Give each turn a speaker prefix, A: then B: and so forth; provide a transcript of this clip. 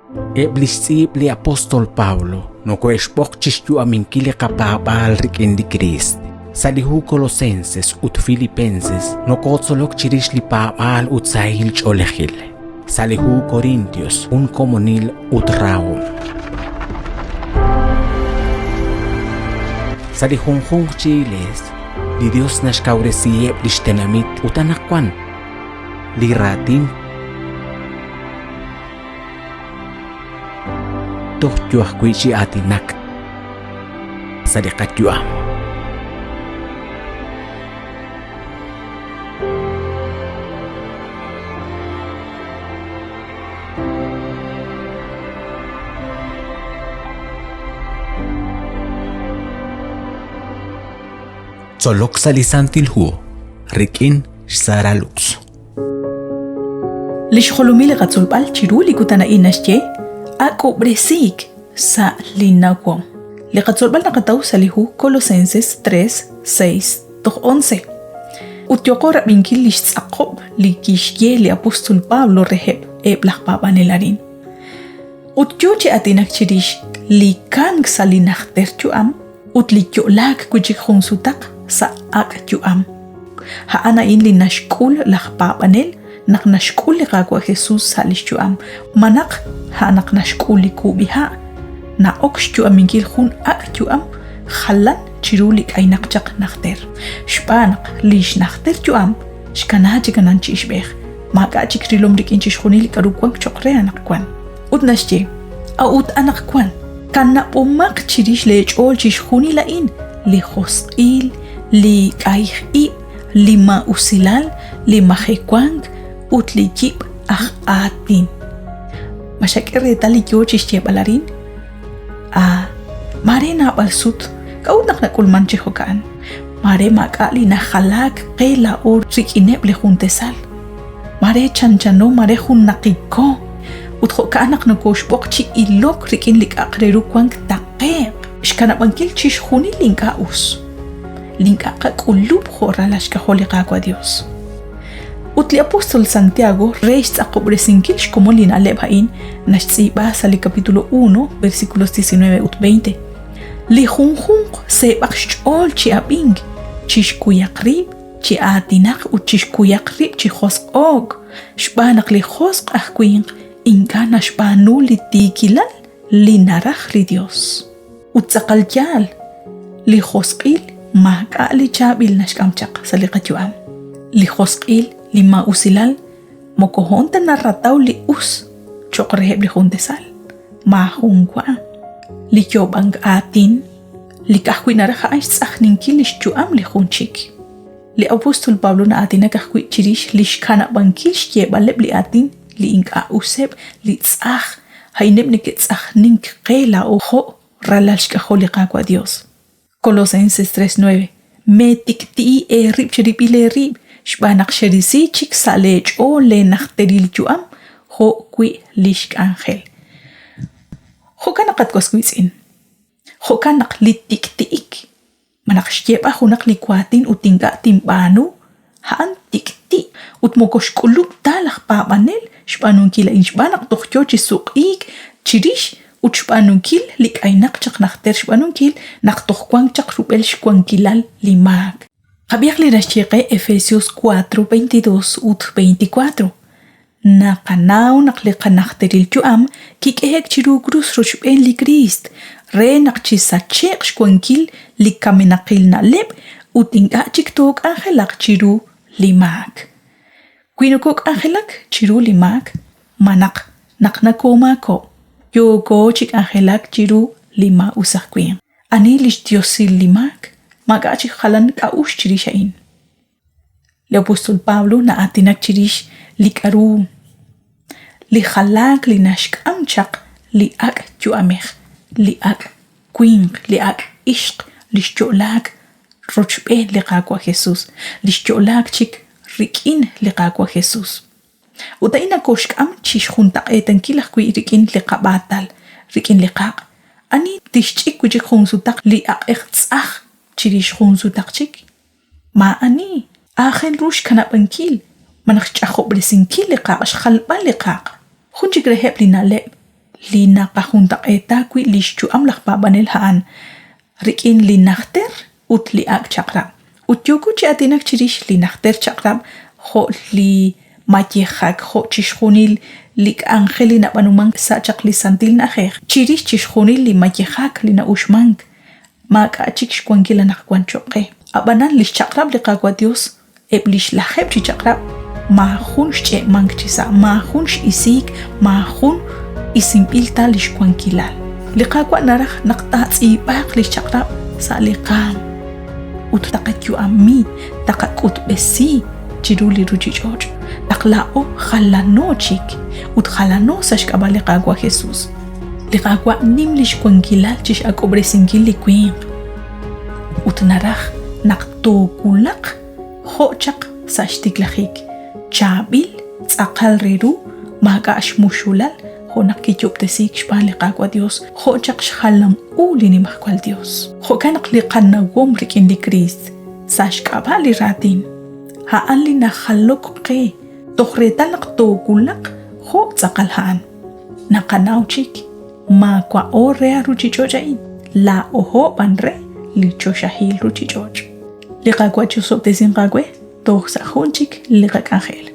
A: Eb' li xtz'iib' li apóstol Pablo nokohe'xb'oq chi xyu'aminkil li qapaab'aal rik'in li Kriist. Sa' li hu Colosenses ut Filipenses nokotzolok chirix li paab'aal ut sahil ch'oolejil. Sa' li hu Corintios jun komonil ut rahom. Sa' li junjunq chi iglees, li Dios naxkawresiheb' lix tenamit ut anaqwan li raatin toj yo ajwi' chi aatinak sa' li qayu'am. Tzolok sa' li Santil Hu rik'in xSara Lux.
B: Li xjolomil li qatzolb'al chiru li kutan a'in naxye ak'ob'resiik sa' li nawom. Li qatzolb'al naqataw sa' li hu Colosenses 3, 6 toj 11. Ut yooqo rab'inkil li xtz'aqob' li kixye li apóstol Pablo reheb' eb' laj paab'anel arin. Ut yoo chi aatinak chirix li kamk sa' li najter yu'am ut li yo'laak wi' chik jun sutaq sa' ak' yu'am. A'an a'in li naxk'ul laj paab'anel naq naxk'ul li Qaawa' Jesús sa' li xyu'am, malaj a' naq naxk'ul li kub'iha', na'ok xyu'aminkil jun ak' yu'am jalan chiru li k'aynaq chaq najter. Xb'aan naq li xnajter yu'am xkana chik anan chi ixb'ej, maak'a' chik rilom rik'in chixjunil li k'aru wank cho'q re anaqwan. Ut naxye, A'ut anaqwan, kanab'omaq chirix leech'ool chixjunil a'in, li josq'il, li k'ayij ib', li maa'usilal, li majewank ut li yib' aj aatin. Ma xak'e reetal li yoo chi xyeeb'al arin? A Maare naab'al sut, k'a'ut naq nak'ulmank chi jo'ka'an? Maare maak'a' li najalaak qe laa'o rik'ineb' li juntesal. Maare chanchano, maare junnaqiko. Ut jo'ka'an naq nokooxb'oq chi ilok rik'in li k'a'aq re ru wank taqe'q, xkanab'ankil chixjunil li ink'a' us, li ink'a' qak'ulub' jo' ralal xk'ajol li Qaawa' Dios. Ut li apóstol Santiago re xtz'aqob'resinkil xkomon li na'leb' a'in naxtz'iib'a sa' li capítulo 1, versículos 19 ut 20. Li junjunq seeb'aq xch'ool chi ab'ink, chixkuyaq rib', chi aatinaq ut chixkuyaq rib' chi josq'o'k, xb'aan naq li josq' aj winq ink'a' naxb'aanu li tiikilal li naraj li Dios. Ut tz'aqal yaal, li josq'il maak'a' li chaab'il naxk'am chaq sa' li qayu'am. Li josq'il, li maa'usilal, moko hoon ta narataw li us cho'q reheb' li juntesal. Maajun wa. Li yoob'ank aatin, li ka'ajwi' naraj a'an xtz'ajninkil li xyu'am li jun chik. Li apóstol Pablo na'aatinak ajwi' chirix li xkanab'ankil xyeeb'aleb' li aatin li ink'a' useb', li tz'aj, a'ineb' neke'tz'ajnink qe laa'o jo' ralal xk'ajol li Qaawa' Dios. Colosenses 3:9 Meetik'ti'i eerib' cherib'il eerib' xb'aan naq xerisi chik sa' leech'ool leenajteril yu'am jo' wi' li xk'anjel. Jo'kan naq at was wiitz'in, jo'kan naq li tik'ti'ik Malaj xyeeb'al junaq li waatin ut ink'a' tinb'aanu, a'an tik'ti' ut moko xk'ulub' ta laj paab'anel xb'aanunkil a'in xb'aan naq toj yo chi suq'iik chirix ut xb'aanunkil li k'aynaq chaq najter xb'aanunkil naq toj wank chaq rub'el xwankilal li maak. Qab'ihaq li naxye qe Efesios 4, 22 ut 24. Naqanaw naq li qanajteril yu'am kik'ehe'k chiru krus rochb'een li Kriist re naq chisache'q xwankil li kamenaqil na'leb' ut ink'a' chik took'anjelaq chiru li maak. Wi nokook'anjelak chiru li maak, malaj naq nakoomaakob'k, yooko chi k'anjelak chiru li maa'us aj winq. Ani li xyosil li maak? Maak'a' chik jalan k'a'uxl chirix a'in. Li apóstol Pablo na'aatinak chirix li k'aru li jalaak li naxk'am chaq li ak' yu'amej, li ak' winq, li ak' ixq, li xyo'laak rochb'een li Qaawa' Jesús, li xyo'laak chik rik'in li Qaawa' Jesús. Ut a'in nakooxk'am chi xjuntaq'eetankil ajwi' rik'in li qab'aatal, rik'in li qaq'. Ani tixch'ik wi' chik jun sutaq li aq'ej tz'aj chirix jun sutaq chik? Maa'ani aajel ru xkanab'ankil malaj xch'ajob'resinkil li qaq', xjalb'al li qaq'. Jun chik reheb' li na'leb' Li naqajuntaq'eeta wi' li xyu'am laj paab'anel a'an rik'in li Najter ut li Ak' Chaq'rab'. Ut yooko chi aatinak chirix li Najter Chaq'rab' jo' li mayejak, jo' chixjunil li k'anjel li nab'aanumank sa' chaq li santil na'ajej, chirix chixjunil li mayejak li na'uxmank, maak'a' chik xwankil anaqwan cho'q qe. Ab'anan li xchaq'rab' li Qaawa' Yos, eb' li xlajeeb' chi chaq'rab', maajun xch'e'mank chisa', maajun x'isiik, maajun isinb'il ta li xwankilal. Li Qaawa' naraj naq taatz'iib'aaq li xchaq'rab' sa' li qaanm ut taqayu'ami, taqak'utb'esi chiru li ruuchich'och' naq laa'o jalano chik ut jalano sa' xk'ab'a' li Qaawa' Jesus. Li Qaawa' nim li xwankilal chi x'ak'ob'resinkil li winq ut naraj naq toowulaq jo' chaq sa' xtiklajik, chaab'il, tz'aqal re ru, maak'a' xmuxulal jo' naq kiyob'tesiik xb'aan li Qaawa' Dios, jo' chaq xjalam u li Nimajwal Dios. Jo'kan naq li qanawom rik'in li Kriist, sa' xk'ab'a' li raatin, a'an li najalok qe toj reetal naq toowulaq jo' tz'aqal a'an. Naqanaw chik, maawa'o re a ruuchich'och' a'in, laa'oho b'an re li choxahil ruuchich'och'. Li Qaawa' chi'osob'tesinq aawe toj sa' jun chik li qak'anjel.